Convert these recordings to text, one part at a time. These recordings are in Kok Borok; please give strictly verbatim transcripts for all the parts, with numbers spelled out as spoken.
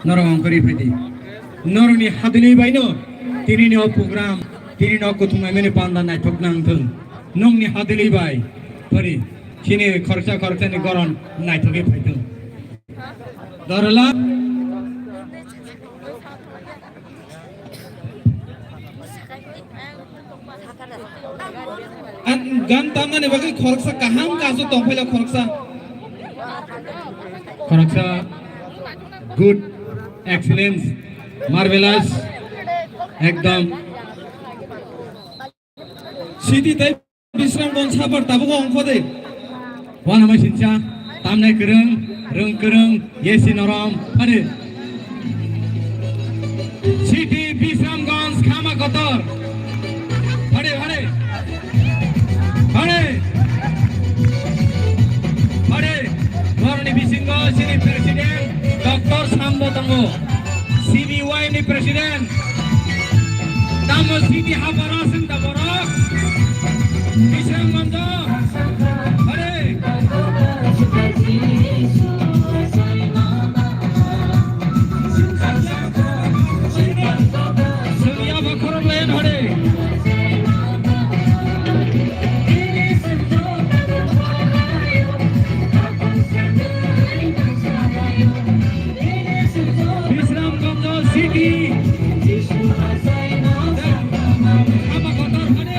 Norok ongkhorwi phaidi. Norokni hadwlwi baino tinini o program, tinini o kuthumnaimani panda naithok nang thung. Nokni hadwlwi bai phari chini khoroksa khoroksani goron naithogwi phai thung. Dorola. An gan tamnani bagwi khoroksa kaham kasu tongphaila khoroksa. Khoroksa good, excellence, marvelous, ekdom. Siti tei Bisramganj Hapar tabuk ongkho de. Wanama sincha, tamnai kwrwng, rwng kwrwng, yesi norom, phare. Siti Bisramganj Khama Kotor. Phare, phare. Phare. Phare. Boroni bisingo sini President Doctor Sambo tongo. C B Y ni President. Tamo sini habara sing da borok. Bising mando. Hare. Sini apa khorok lain hare. Bisramganj City. Ama kotor hade.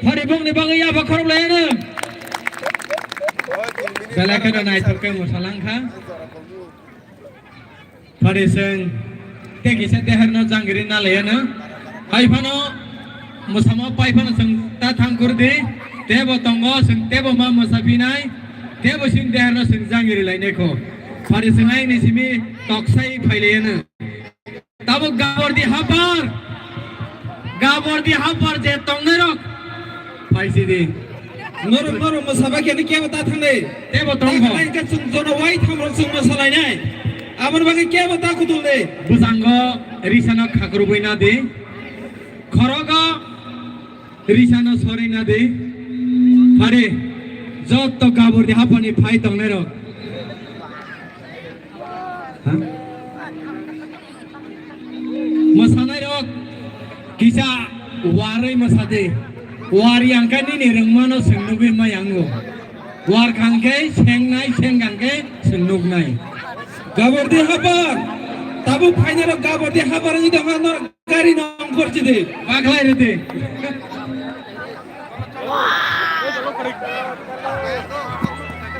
Hari bongni bagwi yaba khorok laiyano. Belai kheno naithok khe mwsalang kha. Phari chwng tei kisa deharno jangiri na laiyano. Hai phano mwsamo pai phano chwng ta thang kur di. Tebo tongo chwng tebo ma mwsa phinai. Tebo chwng deharno chwng jangiri lainai kho. Phari chwng aini simi toksai phai laiyano. Tabuk Gabordi Hapar. Gabordi Hapar je tongnai rok. Phaisidi. Norok, norok mwsaba khe kebo ta thangnai. Tebo tongkho. Ta khlai khe chwng jono wai thamrok chwng mwsalainai. Aboni bagwi kebo ta kutul de. Bwskango risano khakrubwi na di. Khorogo risano sorwi na di. Phari jotto Gabordi Haparni phai tongnai rok. Ha? Mwsanai rok kisa warwi mwsadi. Wari angkhe nini rwngmano chwng nugwi mai ango. War khangkhe sengnai, seng khangkhe chwng nugnai. Gabordi Hapar, tabuk phainai rok Gabordi Hapar wngwi tongkha norok gari nongkhor chidi. Baklai rwdi.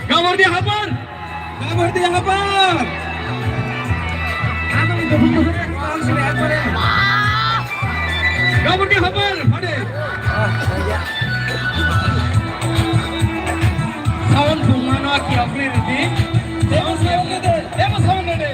Gabordi Hapar. Gabordi Hapar. Gabordi Hapar. Hade. Sound phungmano kiokni ridi. Demo sound ridi. Demo sound ridi.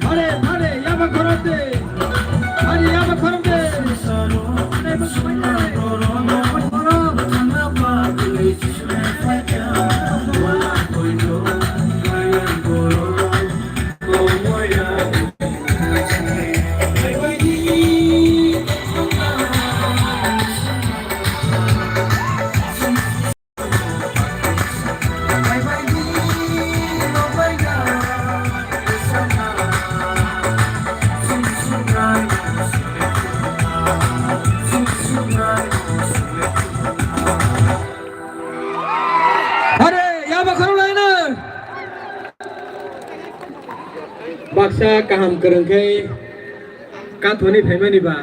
Hare, hare, yaba khorokde. Hare, yaba khorokde. Hare, yaba khorok laino. Baksa kaham kwrwng khe kathoni phaimani ba.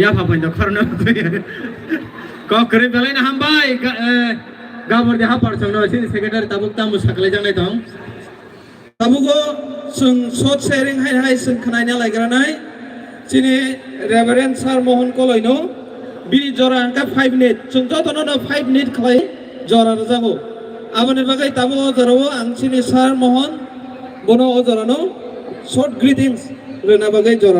Yapha phaino khorokno. Kok kwrwi belaino hambai. Ga-, eh, Gabor de hapar chongno sini secretary tabuk tamo saklai jangnai tong. Tabugo chwng short sharing hai hai chwng khwnaina laigranai. Chini Reverend Sir Mohan Koloino bini jora hwnkha five minute. Chwng jotono no five minute khlai jora rwjago. Aboni bagwi tabuk o jorao ang chini Sir Mohan bono o jorano short greetings rwna bagwi jora